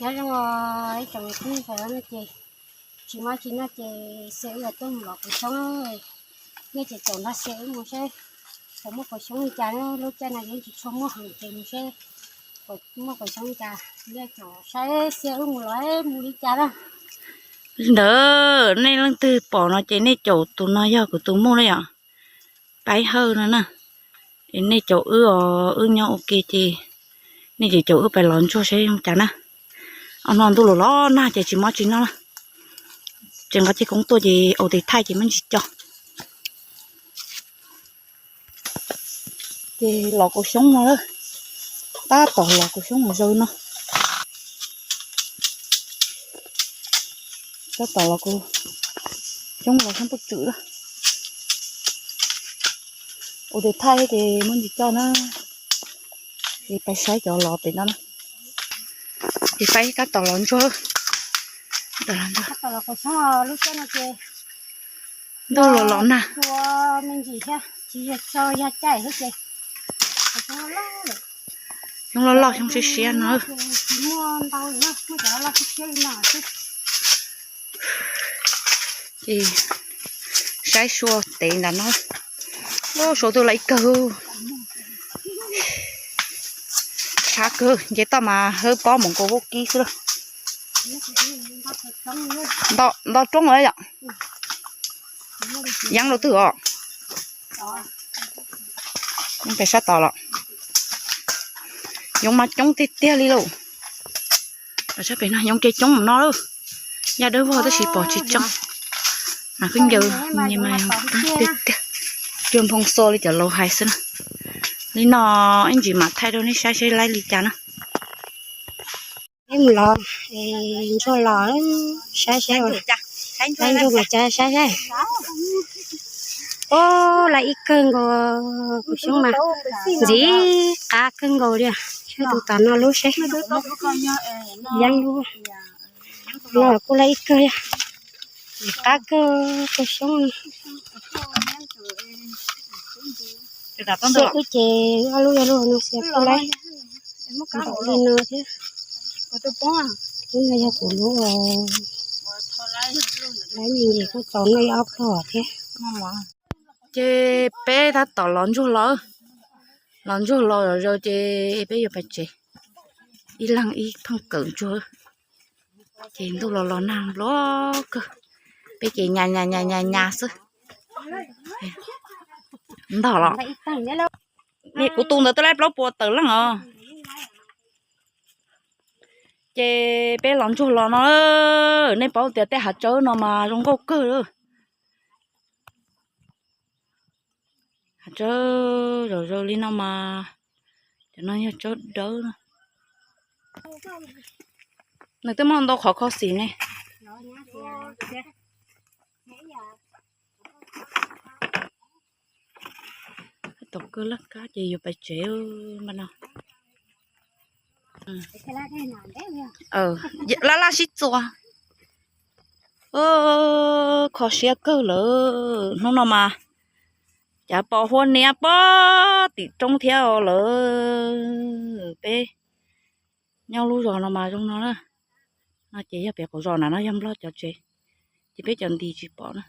Nyob zoo ib tsoom niam txiv sawv daws no ces tsis muaj tsis noj ces xav wb tuaj mus lov kaus xyoob, nej ces caum nrog xav wb mus seb puas muaj kaus xyoob li cas na, lub caij no yeej tsis tshua muaj heev ces mus seb puas muaj kaus xyoob li cas, nej caum saib xav wb mus lov mus li cas na. Li ntawd nej leej twg pom no ces nej caum tus no yog kuv tus muj na yom, Paib Hawj no na. Ces nej caum wb os, wb nyob ua ke ces nej ces caum wb pais lov ntsuag seb zoo cas na. Ob no ntuj los los nag ces tsis muaj tsis noj na. Tseem nqa ceg koob tuaj ces ua tes thaij ces muaj ntsis co. Ces lov kaus xyoob no lawm, tab tom lov kaus xyoob mus zaws no. Tab tom lov kaus xyoob los xyoob pub tswm lawm. Ua tes thaij ces muaj ntsis co na. Ces pais saib cov lov pem no na. Ces peb tab tom lov ntsuag. Ntuj los los nag. Xyoob loj loj xyoob siab siab no. Ces saib sua tev ntawm no. Ub, sua twb lawm ib kawg. Sab kawg, nce toj mas hawb pob mus nkaus vaub kib xwb. Nto roob lawm yom. Yeeb rau twg os? Yeeb pem sab tod los. Yoov mas coob tiag tiag li lauj. Sab pem no yoov ces coob mus no lawm. Yaj dawb vog tab sis pom tsis tseeb. Mas khaub ncaws mas tiag tiag, cuag nphoo xua li cov laus hais xwb na. Li no ib ntsis mam thaij rau nej saib seb laib li cas na. Peb mus lov ntsuag los saib saib, saib ntsuag mas saib saib. Ub, laib ib kawg nkaus, kuv xyoob mas ntxim qab kawg nkaus li. Saib tus tom no lub seb, yeeb lub no kuj laib ib kawg li. Qab kawg kuv xyoob no. Xiab wb ces ob lub yog lub no xiab kuj laib npaum li no thiab. Lub no yog kuv lub, laib me ntsis kuj txaus noj ib ob pluag thiab. Ces peb tab tom lov ntsuag los, lov ntsuag los zaws ces peb yuav pais tsev, ib leeg ib pheej kawm ntsuag. Ces ntuj los los nag nplob kawg, peb ces nyas nyas nyas nyas nyas xwb. Ntog los, kuv tus ntawd twb laib plaub puas tawm leej os. Ces peb lov ntsuag los no, nej paub tias tej hav tsawb no mas zoo nkauj kawg. Hav tsawb zom zaws li no mas, cov no yog tsawb dawb na. Nws twb muaj ntau qhov kho xim ne. Tom kawg laj kab ces yuav pais tsev mas no. Laj laj sib txuas. Kho siab kawg lawm hnub no mas. Cas pom hua niab pob tim roob thiab lawm. Peb nyob lub zos no mas zoo no na. No ces yog pem qaum zos na, no yog Nplog cov tsev, ces peb cov nti tsis pom na.